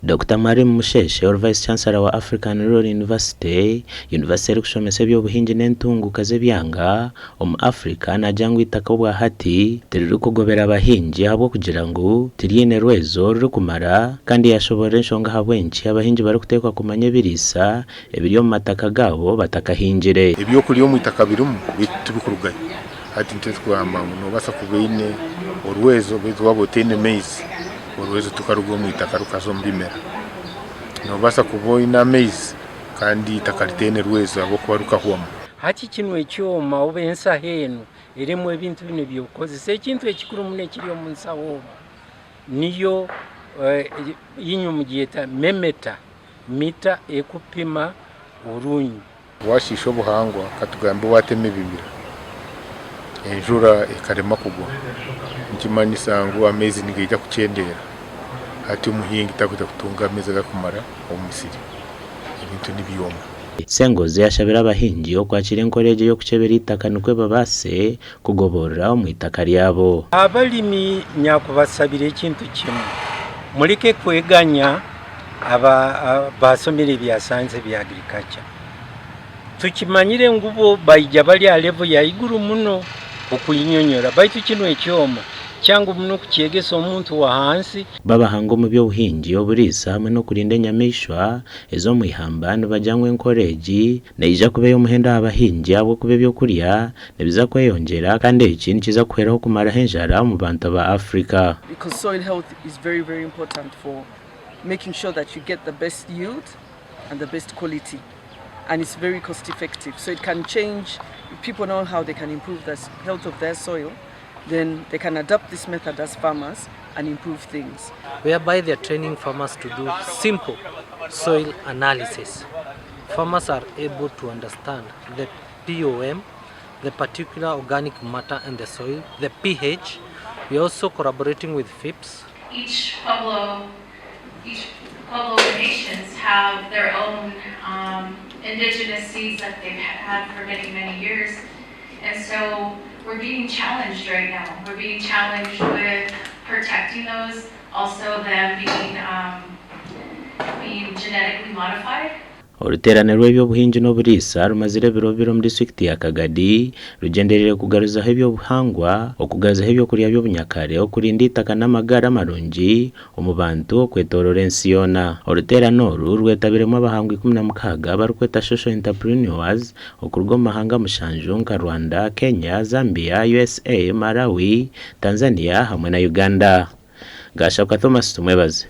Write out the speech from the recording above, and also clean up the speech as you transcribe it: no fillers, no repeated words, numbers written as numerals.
Dokita Mwalimu Musheshe ori Vice Chancellor wa African Rural University, yunivasite erikushomesa eby'obuhingi n'entunguuka z'ebyanga omu Africa naagira ngu eitaka obwahati tiririkugobera bahingi ahabw'okugira ngu tiryine rwezo rurikumara kandi yaashoboorora enshonga ahabw'enki abahingi barikuteekwa kumanya ebiriisa ebiri omu mataka gaabo batakahingire. Ebyokurya omu itaka birimu beitu tibikurugayo. Hati nikyo turikugamba ngu noobaasa kuba oine orwezo beitu waaba otaine maizi, orwezo tikaruga omu itaka rukaza omu bimera. Noobaasa kuba oine amaizi kandi eitaka ritaine rwezo ahabw'okuba rukahwamu. Hati kinu ekyoma oba ensaho enu erimu ebintu binu eby'okukozesa. Ekintu ekikuru muno ekiri omu nsaho omu niyo inywe mugyeta memeta, mita ekupima orunyu. Waashiisha obuhangwa, katugambe waatema ebibira, enjura ekarema kugwa, nikimanyisa ngu amaizi nigaija kukyendeera. Hati omuhingi tarikwija kutunga amaizi agarikumara omu musiri, ebintu nibyoma. Ssengozi ashabire abahingi okwakira enkora egyo ey'okukyebera eitaka nikwo babaase kugoborora omu itaka ryabo. Abalimi nyakubasabira ekintu kimwe, mureke kweganya abasomire ebya sayansi ebya agriculture. Tukimanyire ngu bo baija bari aha level ya iguru muno okuyinyonyora baitu kinu ekyoma kyangu muno kukyegesa omuntu wa hansi. B'abahanga omu by'obuhingi, oburiisa hamwe n'okurinda enyamaishwa ez'omu ihamba nibagira ngu enkora egi neija kuba ey'omuhendo aha bahingi ahabw'okuba ebyokurya nibiza kweyongyera kandi eki nikiza kuhweraho kumaraho enjara omu bantu ba Africa. Because soil health is very very important for making sure that you get the best yield and the best quality and it's very cost effective so it can change if people know how they can improve the health of their soil then they can adapt this method as farmers and improve things. Whereby they are training farmers to do simple soil analysis. Farmers are able to understand the POM, the particular organic matter in the soil, the pH. We are also collaborating with FIPS. Each Pueblo, each Pueblo nations have their own um, indigenous seeds that they've had for many, many years. And so we're being challenged right now. We're being challenged with protecting those, also them being, um, being genetically modified. Oruteerane rw'eby'obuhingi n'oburiisa rumazire ebiro bibiri omu disiturikiti ya Kagadi rugyendereire kugaruzaho eby'obuhangwa, okugaruzaho eby'okurya by'obunyakare, okurinda eitaka n'amagara marungi omu bantu okwetoorora ensi yoona. Oruteerane oru rwetabiremu abahangu 16 abarikweta Social Entrepreneurs okuruga omu mahanga mushanju nka Rwanda, Kenya, Zambia, USA, Malawi, Tanzania hamwe na Uganda. Gashakwa Thomas Tumwebaze.